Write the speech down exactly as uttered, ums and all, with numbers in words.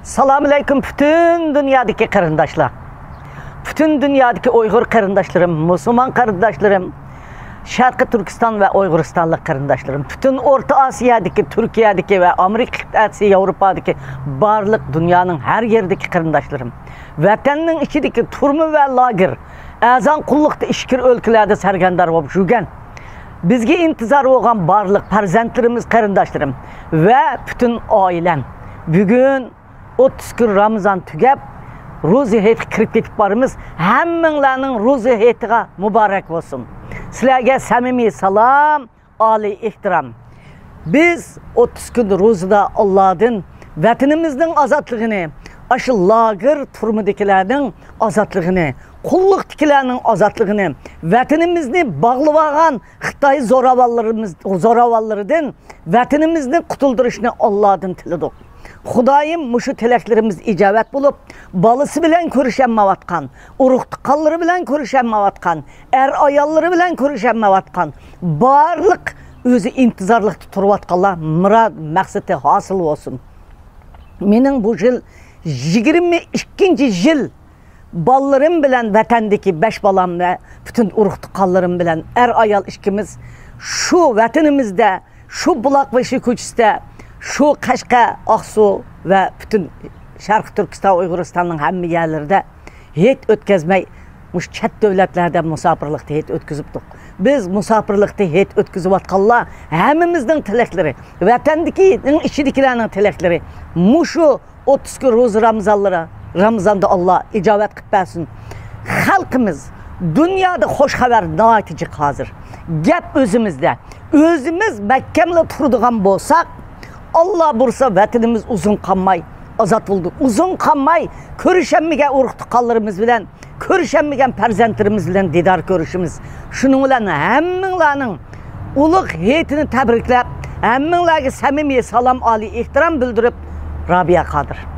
سالام ئەلەيكۇم پۈتۈن دۇنيادىكى قېرىنداشلار. پۈتۈن دۇنيادىكى ئۇيغۇر قېرىنداشلىرىم، مۇسۇلمان قېرىنداشلىرىم، شەرقىي تۈركىستان ۋە ئۇيغۇرىستانلىق قېرىنداشلىرىم، پۈتۈن ئورتا ئاسىيادىكى، تۈركىيەدىكى ۋە ئامېرىكا قىتئەسى، ياۋروپادىكى بارلىق دۇنيانىڭ ھەر يېرىدىكى قېرىنداشلىرىم، ۋەتەننىڭ ئىچىدىكى تۈرمە ۋە لاگېر، ئەزان قۇللۇقتا ئىچكىرى ئۆلكىلەردە سەرگەردان بولۇپ يۈرگەن، بىزگە ئىنتىزار بولغان بارلىق پەرزەنتلىرىمىز، قېرىنداشلىرىم ۋە پۈتۈن ئائىلەم، بۈگۈن ئوتتۇز كۈن رامىزان تۈگەپ، روزا ھېيتقا كىرىپ كېتىپ بارىمىز. ھەممىڭلارنىڭ روزا ھېيتىغا مۇبارەك بولسۇن. سىلەرگە سەمىمىي سالام، ئالىي ئېھتىرام. بىز ئوتتۇز كۈن روزىدا ئاللادىن ۋەتىنىمىزنىڭ ئازادلىقىنى، ئاشۇ لاگېر تۈرمىدىكىلەرنىڭ ئازادلىقىنى، قۇللۇقتىكىلەرنىڭ ئازادلىقىنى، ۋەتىنىمىزنى باغلىۋالغان خىتاي زوراۋانلىرىمىز، زوراۋانلىرىدىن ۋەتىنىمىزنى قۇتۇلدۇرۇشنى ئاللادىن تىلىدۇق. خۇدايىم مۇشۇ تىلەكلىرىمىز ئىجابەت بولۇپ، بالىسى بىلەن كۆرۈشەلمەيۋاتقان، ئۇرۇق-تۇغقانلىرى بىلەن كۆرۈشەلمەيۋاتقان، ئەر-ئاياللىرى بىلەن كۆرۈشەلمەيۋاتقان بارلىق ئۆزى ئىنتىزارلىقتا تۇرۇۋاتقانلار مۇراد مەقسىتى ھاسىل بولسۇن. مېنىڭ بۇ يىل يىگىرمە ئىككىنچى يىل بالىلىرىم بىلەن، ۋەتەندىكى بەش بالام ۋە پۈتۈن ئۇرۇق-تۇغقانلىرىم بىلەن ئەر-ئايال ئىككىمىز شۇ ۋەتىنىمىزدە، شۇ بۇلاقبېشى كوچىسىدا، شۇ قەشقەر، ئاقسۇ ۋە پۈتۈن شەرقىي تۈركىستان، ئۇيغۇرىستاننىڭ ھەممە يەرلىرىدە ھېيت ئۆتكۈزمەي، مۇشۇ چەت دۆلەتلەردە مۇساپىرلىقتا ھېيت ئۆتكۈزۈپتۇق. بىز مۇساپىرلىقتا ھېيت ئۆتكۈزۈۋاتقانلار ھەممىمىزنىڭ تىلەكلىرى، ۋەتەندىكىنىڭ ئىچىدىكىلەرنىڭ تىلەكلىرى مۇشۇ ئوتتۇز كۈن روزا رامىزانلىرى، رامىزاندا ئاللا ئىجابەت قىلىپ بەرسۇن. خەلقىمىز، دۇنيادا خوش خەۋەر ناھايىتى جىق ھازىر. گەپ ئۆزىمىزدە. ئۆزىمىز مەھكەملا تۇرىدىغان بولساق، ئاللا بۇيرۇسا ۋەتىنىمىز ئۇزۇن قالماي ئازاد بولىدۇ. ئۇزۇن قالماي كۆرۈشەلمىگەن ئۇرۇق-تۇغقانلىرىمىز بىلەن، كۆرۈشەلمىگەن پەرزەنتلىرىمىز بىلەن دىدار كۆرۈشىمىز. شۇنىڭ بىلەن ھەممىڭلارنىڭ ئۇلۇغ ھېيتىنى تەبرىكلەپ، ھەممىڭلارغا سەمىمىي سالام، ئالىي ئېھتىرام بىلدۈرۈپ، رابىيە قادىر.